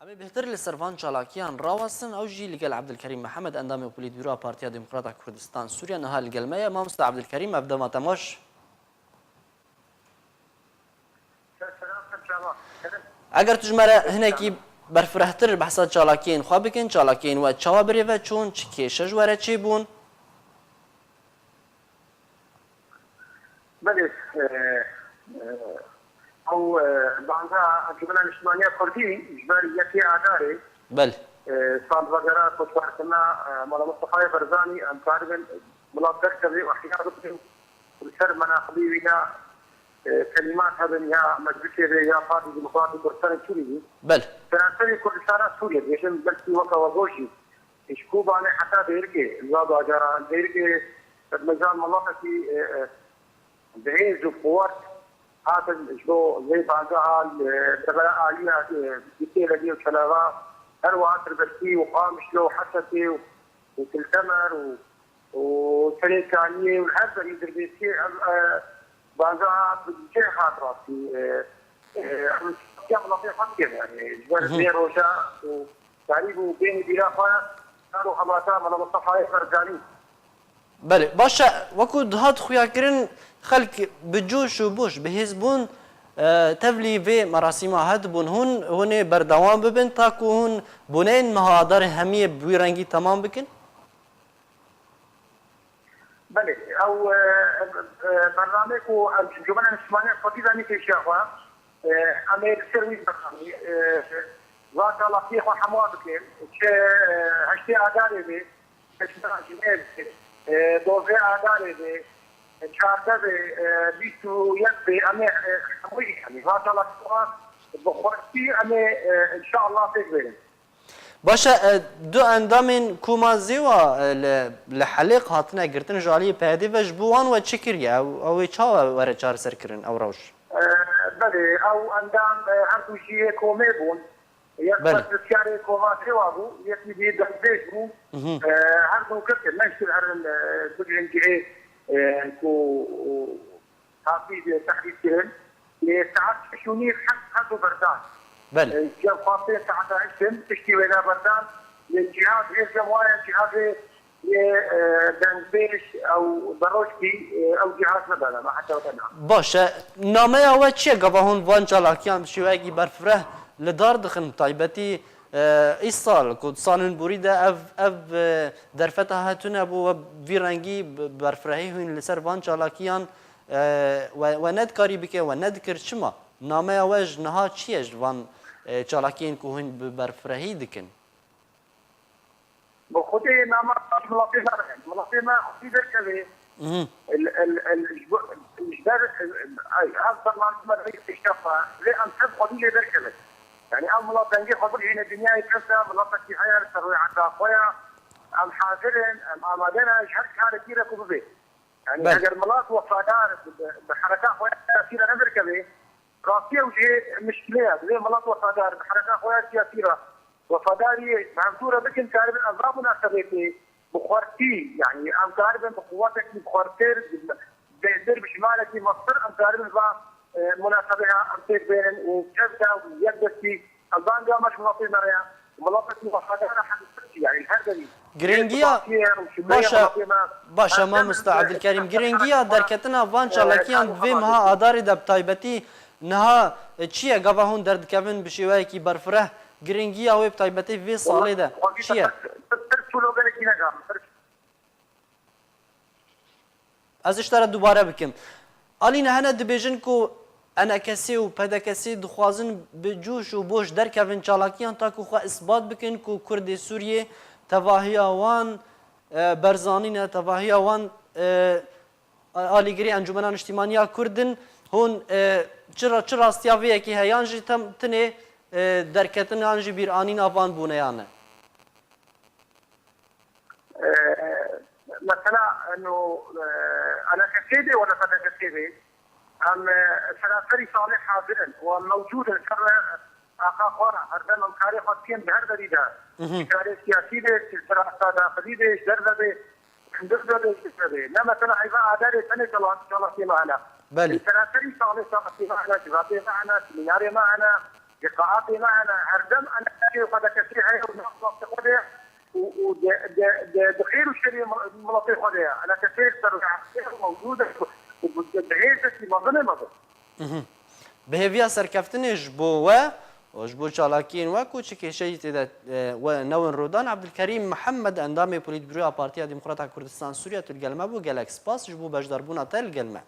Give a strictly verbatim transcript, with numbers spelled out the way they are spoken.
Em ê bêhtir li ser van çalakiyan rawestin, ew jî li gel Ebdilkerîm Mihemed, endamê Polîtbûroya Partiya Demokrata Kurdistan Sûriye, niha li gel me ye. Mamosta Ebdilkerîm, ev dema te baş. Eger tu ji me re hinekî berfirehtir behsa çalakiyên xwe bikin, çalakiyên we çawa birêve çûn, çi kêşe ji we re çêbûn? Belê, e, e, ew, e, banga Encûmena Niştimaniya Kurdî ji ber yekê Adarê, Belê. e, salvegera koçberkirina, e, Mala Mistefayê Barzanî, em karibin milat derkevê û ihya bikin. Li ser menaqibê wî ne, e, kelîmat hebin ya Meclisê ve ya Partî Demokratî Kurdistanê Sûriyê. Belê. Seranserê Kurdistana Sûriyê, dibêjin belkî weke we got jî, ji Kobanê heta Dêrikê, li va bajaran, Dêrikê, bi mezan miletekî, e, e, bi hêz û quwet hatin ji bo vê bangeha, e, devera aliya, e, Dêrikê û Çeleva, her wiha Tirbestî û Qamişlo û Hesekê û, û Til Temer û, û Serê Kaniyê û her derî Dirbêsiyê ev, e, bangeha bi cih hat rastî, e, e, em ya miletê xwe dikin, yani, ji ber Hı hı. vê roja û tarî bû bênî bîra xwe, kar û xebata Mela Mistefayê Barzanî. Belê, baş e, wekû dihat xuyakirin, xelk bi coş û boş, bi hêz bûn, e, tevlî vê merasîma hat bûn. Hûn, hûn ê berdewam bibin, ta ku hûn boneyên meha Adarê hemiyê bi wî rengî temam bikin? Belê, ew, e, e, bernameyê ku Encûmena Niştimaniya Kurdî danî pêşiya xwe, e, em ê li ser wî bernameyê, e, va çalakiyê xwe hemû bikin. Çi, e, heştê Adarê be, çi jinê be, e, dozê Adarê be, e, çardeh be, e, bîst û yek be, em ê, e, hemû, yanî, va çalakiyê xwe bi xwertî em ê, e, înşeallah pêk bêrin. Baş e, e, du endamên Koma Zêwa, e, li, li Helêq hatine girtin, ji aliyê P Y D'ê ve ji bo wan we çi kiriye? Ew, ew ê çawa were çareserkirin ew rewş? E, belê, ew endam, e, her du jî yê komê bûn. Yek Belê. berpirsiyarê Koma Zêwa bû, yekî dî dengbêj bû. Mhm. E, her du kirtin, neştir herin, e, bigrin cihê, e, ku, Hatî tehdît kirin. Lê saet şeş û nîv her, her du berdan. Belê. E, Cem xwastê saeta heşt in, piştî wêna berdan. Lê cihaz, hêz cem waya cihazê yê, e, dengbêj ew berojkî, e, ew cihaz nebere, me heta weke niha. Baş e. Nameya we çi ye? Gava hûn van çalakiyan bi şêweyekî berfireh li dar dixin, bi taybetî, e, îsal ku di salên borî de ev, ev, e, derfeta hatine bû, we vî rengî bi berfirehî hûn li ser van çalakiyan E, we, we nedikarî bike, we nedikir, çima? Nameya we ji niha çi ye ji van, e, çalakiyên ku hûn bi berfirehî dikin? Bi xwedê nama miletê me re, miletê me xwedî derkeve. Mhm. El, el, el, ji bo, ji ber, ay, ev bername me re pêşiya xwe, lê em tev xwedî lê derkeve. Yani ev milet dengê xwe bigihîne dinyayê, kevda miletekî heye li ser rêheta xwe ya, em hazir in, em amade ne ji her karekî re ku bibe. Yani Belê. eger milet wefadar bi, bi, bi hereka xwe ya siyasî re nederkeve, rastî ew jî mişkile ye. Divê milet wefadar bi hereka xwe ya siyasî re, wefadariyê bi hevdû re bikin, karibin ev va munasebetê bi xwertî, yani em karibin bi quwetekî bi xwertir, bi bêhtir, bi jimarekî mestir, em karibin va, e, munasebeha em pêk bênin û kevda û yekdestî Elbanga me ji miletê me re ye. Miletekî wefadar e, hemî Tirkî, yani her derî. Girêngiya, Yê Tirkiyê û Şubeya baş e, miletê me baş e, her dem mamosta Ebdilkerîm. Girêngiya derketina van e, çalakiyan di vê meha Adarê de bi taybetî niha, e, çi ye? Gava hûn derdikevin bi şêweyekî berfireh, girêngiya wê bi taybetî vê salê de çi ye? Pir, pir çûlo gelekî ne gam, pir Ez ji te re dubare bikim. Alîne hene dibêjin ku E N K S û P D K S dixwazin bi coş û boş derkevin çalakiyan ta ku xwe isbat bikin ku Kurdê Sûriyê tevahiya wan, e, Berzanî ne, tevahiya wan, e, alîgirê Encûmena Niştîmaniya Kurd in. Hûn, e, çi ra-, çi rastiya vê yekê heye yan jî tem-, tinê, e, derketin yan jî bîranîna van boneyan e? E, mesela, eno, e, E N K S bê wala P D K S bê, em, e, seraserî salê hazir in û em mewcûd in ser axa xwe, her dem em karê xwe dikin bi her derî de. Mhm. Ji karê siyasî bê, ji ser asta daxilî bê, ji derve bê, hundir de bê, ji derve bê. Ne mesela heyva Adarê tenê çalak-, çalakiyê me hene. Belê. Seraserî salê çalakiyê me hene, civakê me hene, semînarê me hene, liqaatê me hene. Her dem E N K S bi xêr û şerê miletê xwe de ye. Eleke xêr ser mewcûd e û bi hêz destî mezin e mezin. Bi hêviya serkeftinê ji bo we û ji bo çalakiyên we ku çi kêşeyî tê de we newin rodan, Ebdulkerîm Mihemed, endamê Polîtbûroya Partiya Demokrata Kurdistan Sûriye, tu li gel me bû. Gelek spas ji bo beşdarbûna te li gel me.